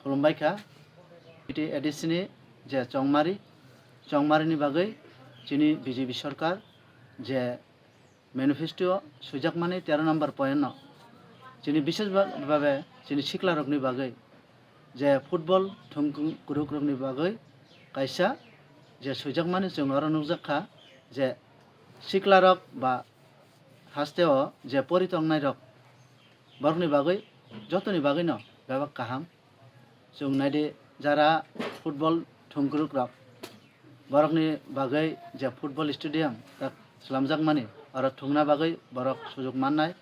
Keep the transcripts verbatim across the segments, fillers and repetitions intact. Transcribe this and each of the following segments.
Khulumbai kha. T T A D C ni je chongmari, chongmari ni bagwi chini B J P sorkar je manifesto suijakmani tero number point no chini bishes ba-, babe chini siklarokni bagwi je football thung-, kurukrokni bagwi kaisa je suijakmani chwng oro nukjak kha je siklarok ba hasteo je pori tongnairok borokni bagwi jotoni bagwino bebak kaham. Chwng naidi jara football thungkurukrok borokni bagwi je football stadium tak slamjakmani oro thungna bagwi borok sujuk mannai.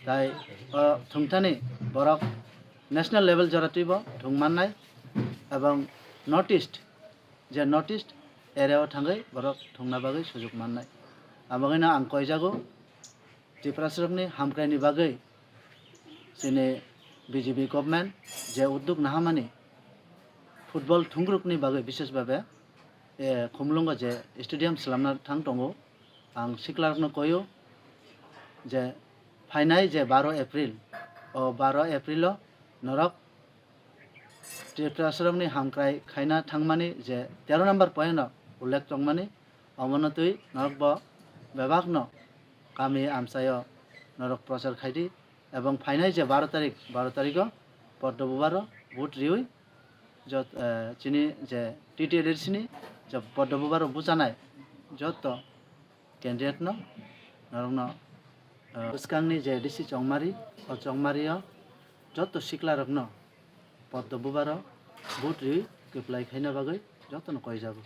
Tai o thungthani borok national level jora twibo thung mannai ebong North East je North East area o thangwi borok thungna bagwi sujuk mannai. Abagwino ang koijago Tiprasarokni hamkraini bagwi chini B J P government je udduk nahamani football thungrukni bagwi bishes babe, eh, Khumulwngo je stadium slamna thang tongo. Ang siklarokno koio je phainai je baro April, o baro April o norok Tiprasarokni hamkrai khaina thangmani je tero number point o ullekh tongmani, omono twi norok bo bebakno kami amchaio norok prochar khaidi ebong phainai je baro tarik, baro tariko Poddo Bubaro vote riwi jot-, eh, chini je T T A D C ni je Poddo Bubaro buchanai jotto candidate no norokno, eh, bwskangni je D C chongmari, o chongmario jotto siklarokno Poddo Bubaro vote riwi kwplai khaina bagwi jotono koijago.